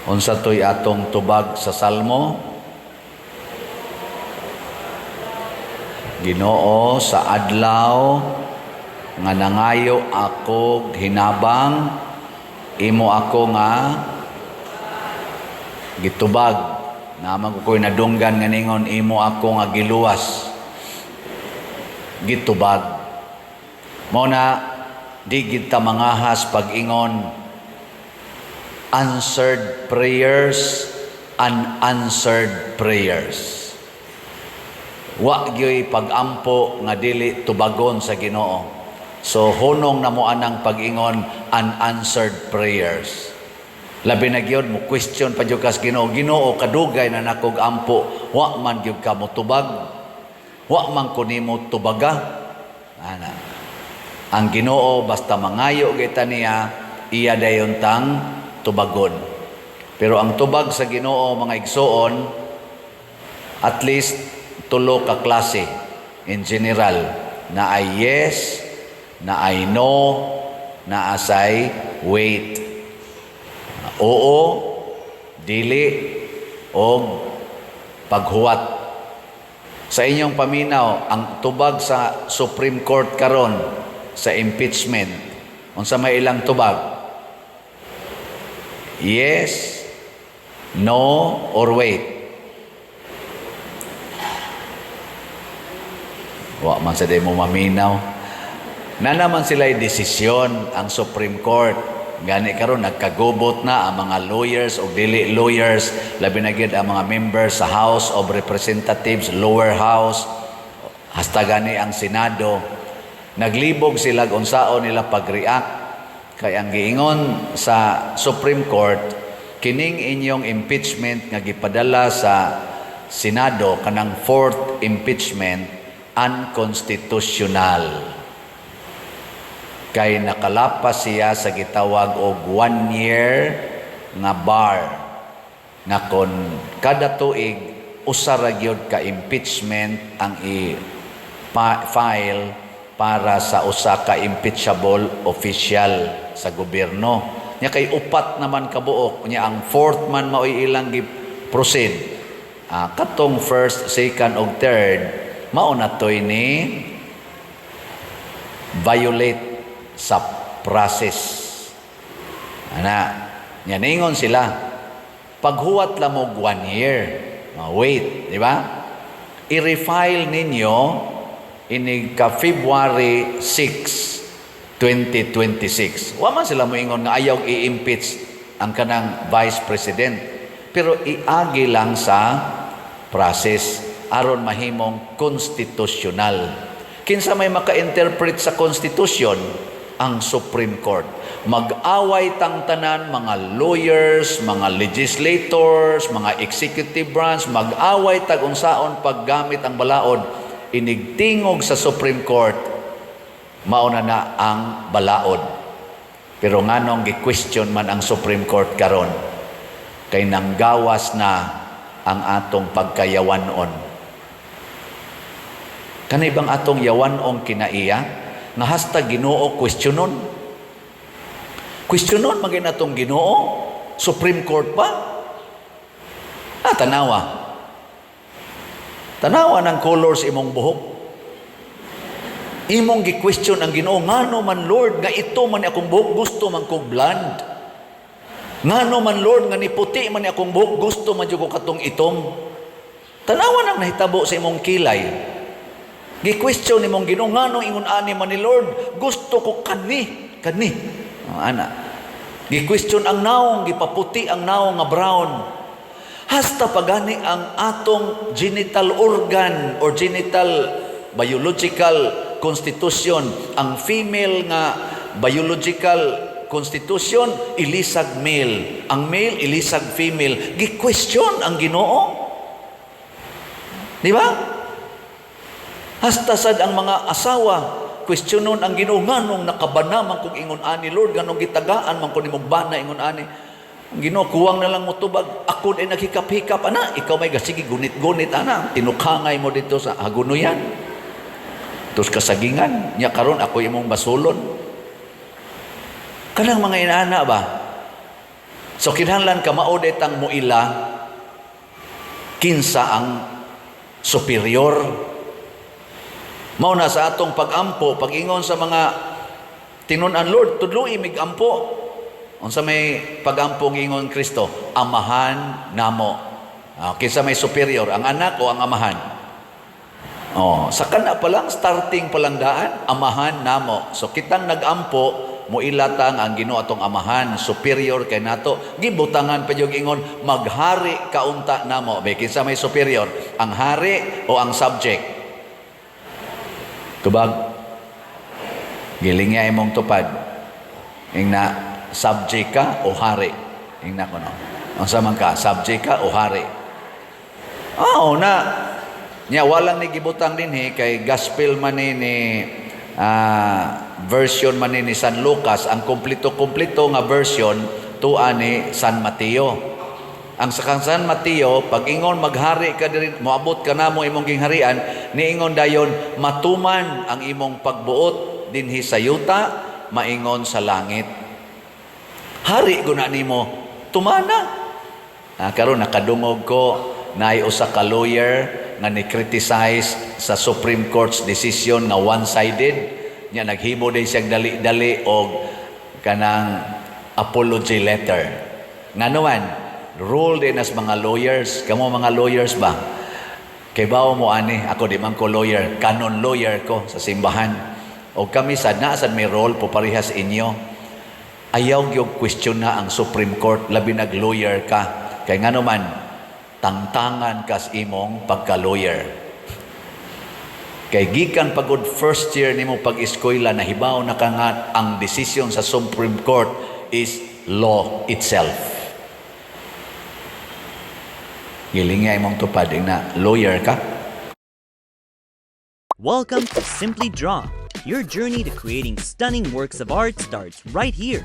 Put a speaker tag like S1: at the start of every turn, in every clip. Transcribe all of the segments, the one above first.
S1: Unsa to'y atong tubag sa Salmo? Ginoo, sa adlaw nga nangayo ako hinabang, imo ako nga gitubag. Naman ko ko'y nadunggan nga ningon, imo ako nga giluwas. Gitubag. Mao na di gid ta mangahas pag-ingon answered prayers, unanswered prayers. Wa gyoy pag-ampo nga dili tubagon sa Ginoo. So hunong na mo anang pag-ingon unanswered prayers. Labi na gyud mo question pa gyud kas Ginoo, "Ginoo, kadugay na nakog ampo, wa man gyud ka motubag. Wa man ko nimo tubaga." Ana. Ang Ginoo, basta mangayo kita niya, iya dayon tang tubagon. Pero ang tubag sa Ginoo, mga igsoon, at least tulo ka klase in general: na ay yes, na ay no, na asay wait. Oo, dili, og paghuwat. Sa inyong paminaw, ang tubag sa Supreme Court karon sa impeachment, unsa may ilang tubag? Yes, no, or wait? Wa man sa di mo maminaw. Na naman sila desisyon ang Supreme Court. Gani karon nagkagubot na ang mga lawyers o dili lawyers, labi na gyud ang mga members sa House of Representatives, lower house, hasta gani ang Senado. Naglibog sila unsaon nila pag-react kay ang giingon sa Supreme Court, kining inyong impeachment nga gipadala sa Senado, kanang fourth impeachment, unconstitutional kay nakalapas siya sa gitawag og 1 year nga bar nga kon kada tuig usa ra gyud ka impeachment ang i-file para sa usa ka impeachable official sa gobyerno. Nya kay upat naman kabuok, nya ang fourth man mao'y ilang gi-proceed. Katong first, second ug third mao na to'y ni violate sa process. Ana, nya ningon sila, paghuwat lang og 1 year. Wait, di ba? I-refile ninyo inig ka February 6, 2026. Wa man sila moingon nga ayaw i-impeach ang kanang vice president. Pero iagi lang sa process aron mahimong constitutional. Kinsa may maka-interpret sa constitution? Ang Supreme Court. Mag-away tang tanan, mga lawyers, mga legislators, mga executive branch, mag-away tag unsaon paggamit ang balaod, inigtingog sa Supreme Court, mauna na ang balaod. Pero nganong gi-question man ang Supreme Court karon? Kay nanggawas na ang atong pagkayawanon. Kanay bang atong yawanong kinaiya nga hasta Ginoo questionon? Questionon magin atong Ginoo, Supreme Court pa. Ah, tanawa. Tanawa ng colors imong buhok. Imong gi-question ang Ginoo, "Ngano man, Lord, nga ito man ni akong buhok, gusto man kog blonde? Ngano man, Lord, nga niputi man ni akong buhok, gusto man jud ko katong itom." Tanawa nang nahitabo sa imong kilay. Gi-question nimong Ginoo, "Ngano ingon ani man ni, Lord? Gusto ko kani, kani." Oh, ana. Gi-question ang naong, gipaputi ang naong nga brown. Hasta pagani ang atong genital organ or genital biological constitution, ang female nga biological constitution ilisag male, ang male ilisag female, gi-question ang Ginoo. Di ba? Hasta sad ang mga asawa questionon ang Ginoo, "Nganong nakabana man kog ingon ani, Lord? Nganong gitagaan man ko nimong bana ingon ani?" Ang Ginoo kuwang na lang motubag, "Ako ay naghikap-hikap ana, ikaw may gasige gunit-gunit ana, tinukangay mo dito sa hagunoyan. Tos kasagingan, nya karon ako imong basulon." Kanang mga inaana ba? So kinahanglan kamao tang muila kinsa ang superior. Mao na sa atong pagampo, pag-ingon sa mga tinun-an, "Lord, tudloi mig ampo." Unsa may pagampo ingon Kristo? "Amahan namo." Ah, kinsa may superior, ang anak o ang amahan? Oh, sa kana pa lang, starting pa lang daan, "Amahan namo." So kitang nagampo, muila tang ang Ginoo atong amahan, superior kay nato. Gibutangan pa jud ingon, "Maghari ka unta namo." Be, kinsa may superior, ang hari o ang subject? Tubag. Giling niya imong tupad. Ingna, subject ka o hari? Ingna ko no. Unsa man ka, subject ka o hari? Oo na. Nya walang ni gibutang dinhi kay gospel man ni version man ni San Lucas. Ang kumpleto-kumpleto nga version tua ni San Mateo. Ang sa kang San Mateo, pag ingon "Maghari ka diri, moabot ka namo imong gingharian," niingon dayon, "Matuman ang imong pagbuot dinhi sa yuta maingon sa langit." Hari guna nimo, tumana. Ah, karon nakadungog ko naay usa ka lawyer nga ni-criticize sa Supreme Court's decision nga one-sided. Nya naghimo din siyang dali-dali og kanang apology letter. Ngano man, rule din as mga lawyers, kamo mga lawyers ba? Kay bawo mo ani, ako di man ko lawyer, canon lawyer ko sa simbahan. O kami sad na sad may role po parehas inyo. Ayaw gyud question na ang Supreme Court, labi nag lawyer ka. Kay ngano man, tangtangan kas imong pagka-lawyer. Kay gikan pagod first year nimo pag-eskwela, nahibaw na ka nga ang decision sa Supreme Court is law itself. Giling nga imong tupad na lawyer ka.
S2: Welcome to Simply Draw. Your journey to creating stunning works of art starts right here.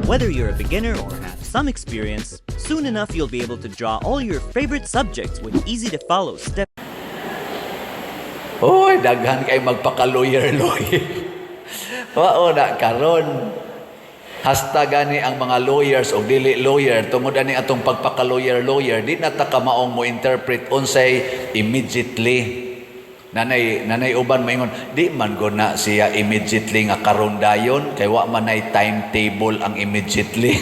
S2: Whether you're a beginner or have some experience, soon enough you'll be able to draw all your favorite subjects with easy to follow step
S1: Uy, daghan kay magpaka-lawyer lawyer. Mao na karon. Hasta gani ang mga lawyers o dili lawyer, tungod ani atong pagpaka-lawyer lawyer, di na ta kamaong mo interpret unsay "immediately." Nanay uban maingon, di man go na siya immediately nga karon dayon kay wa man nay timetable ang "immediately."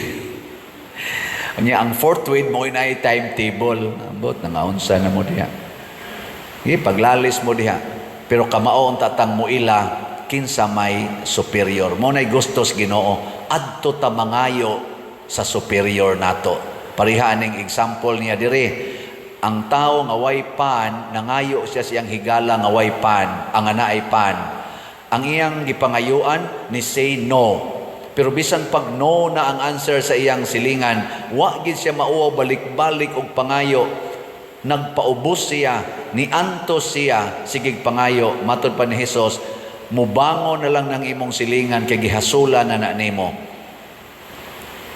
S1: Nya ang "forthwith" mo nay timetable. Ambot nangaunsa na mo diha. Sige, paglalis mo diha. Pero kamao ang tatang mo ila kinsa may superior. Mo nay gustos Ginoo adto ta mangayo sa superior nato. Pareha aning example niya diri. Ang tao nga way pan, nangayo siya siyang higala nga way pan, ang naay pan. Ang iyang gipangayuan ni say no. Pero bisan pag no na ang answer sa iyang silingan, wa gid siya mauwaw, balik-balik og pangayo. Nagpaubos siya, niantos siya, sigig pangayo. Matod pa ni Hesus, "Mubangon na lang ng imong silingan kay gihasula na na nimo."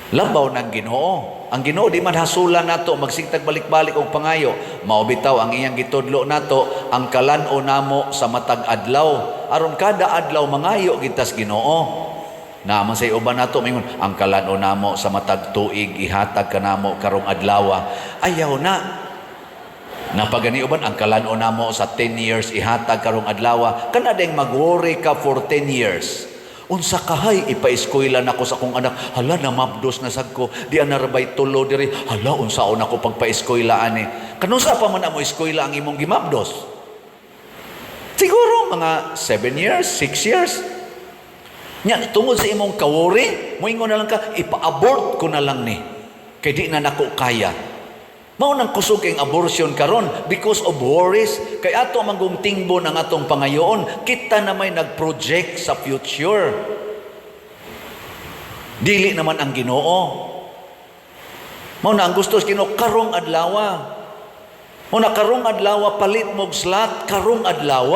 S1: Labaw ng Ginoo. Ang Ginoo di man hasula nato magsigtag balik-balik og pangayo. Mao bitaw ang iyang gitudlo nato ang kalan-o namo sa matag adlaw. Aron kada adlaw mangayo gitas Ginoo. Naman sa uban nato mingon, "Ang kalan-o namo sa matag tuig ihatag kanamo karong adlaw." Ayaw na. Napagani uban, "Ang kalan-o namo sa 10 years ihatag karong adlaw." Kana ding mag-worry ka for 10 years. Unsa kahay ipa-eskwela nako sa akong anak? Hala, namabdos na sad ko. Di ana rabay tulo diri. Hala, unsaon ako pagpa-eskwela ani? Kanusa pa man mo eskwela ang imong gimabdos? Siguro mga 7 years, 6 years. Nya tungod sa imong ka-worry, moingon na lang ka, "Ipa-abort ko na lang ni. Kay di na nako kaya." Mao nang kusog kay abortion karon because of worries, kay ato manggong tingbo ng atong pangayoon, kita na may nag-project sa future. Dili naman ang Ginoo. Mao na ang gusto sa Ginoo karong adlaw. Mao na karong adlaw palit mo'g slot karong adlaw.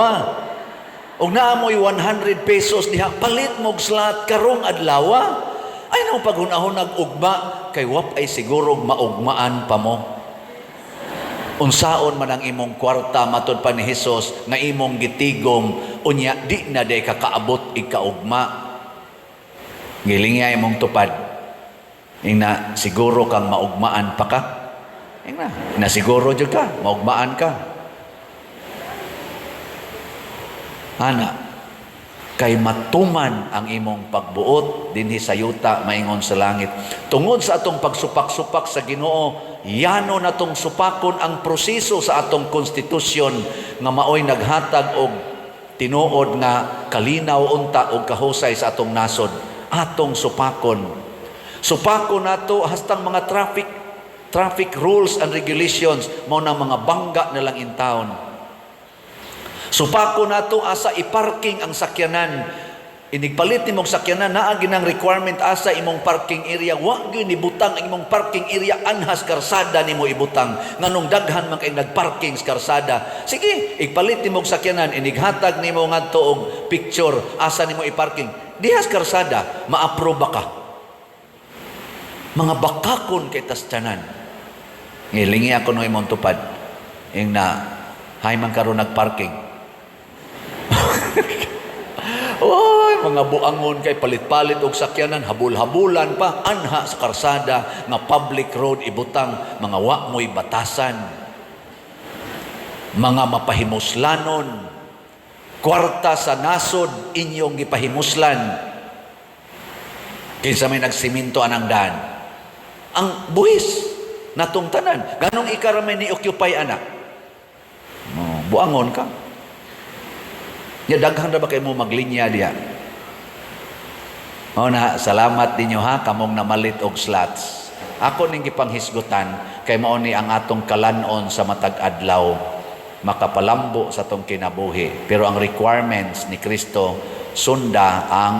S1: Og naa mo'y 100 pesos diha, palit mo'g slot karong adlaw. Ay nang paghunahon ugma kay wap ay siguro maugmaan pa mo. Unsaon man ang imong kwarta, matod pa ni Hesus, nga imong gitigom, unya di na day kakaabot ikaugma. Giling niya imong tupad. Ingna siguro kang maugmaan pa ka. Ingna, na siguro jud ka, maugmaan ka. Ana, kay matuman ang imong pagbuot dinhi sa yuta maingon sa langit. Tungod sa atong pagsupak-supak sa Ginoo, yano natong supakon ang proseso sa atong konstitusyon nga maoy naghatag og tinuod nga kalinaw unta og kahusay sa atong nasod. Atong supakon. Supakon nato hastang mga traffic rules and regulations, mao na mga bangga na lang in town. Supako nato asa iparking ang sakyanan. Inigpalit nimong sakyanan, naa ginang requirement asa imong parking area. Wa gyud nibutang ang imong parking area anhas karsada nimo ibutang. Nganong daghan man kay nagparking sa karsada. Sige, igpalit nimong sakyanan, inighatag nimo ngadto og picture asa nimo iparking. Dihas karsada, ma-approve ba ka? Mga bakakon kay tas tanan. Ngilingi ako no imong tupad. Ing na, hay man karon nagparking. Oy, mga buangon kay palit-palit og sakyanan, habul-habulan pa anha sa karsada nga public road ibutang, mga wa mo'y batasan. Mga mapahimuslanon. Kwarta sa nasod inyong gipahimuslan. Kinsa may nagsiminto anang daan? Ang buhis natong tanan. Ganong ikaramay ni occupy anak? Oh, buangon ka. Ya daghan ra ba kay mo maglinya diha? O na, salamat ninyo ha kamong namalit og slots. Ako ning gipanghisgutan kay mao ni ang atong kalanon sa matag adlaw makapalambo sa atong kinabuhi. Pero ang requirements ni Kristo, sunda ang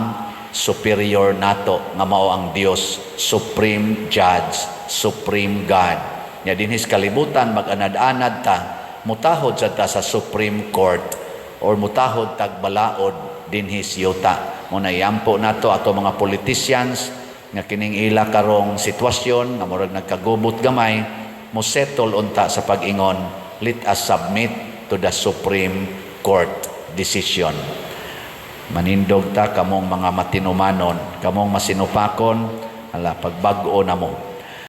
S1: superior nato nga mao ang Dios, supreme judge, supreme God. Nya dinhis kalibutan mag-anad-anad ta, mutahod sad ta sa Supreme Court or mutahod tag balaod dinhis yuta. Mo na iampo nato ato mga politicians nga kining ila karong sitwasyon nga murag nagkagubot gamay, mo settle unta sa pag-ingon, let us submit to the Supreme Court decision. Manindog ta kamong mga matinumanon, kamong masinupakon, ala, pagbag-o na mo.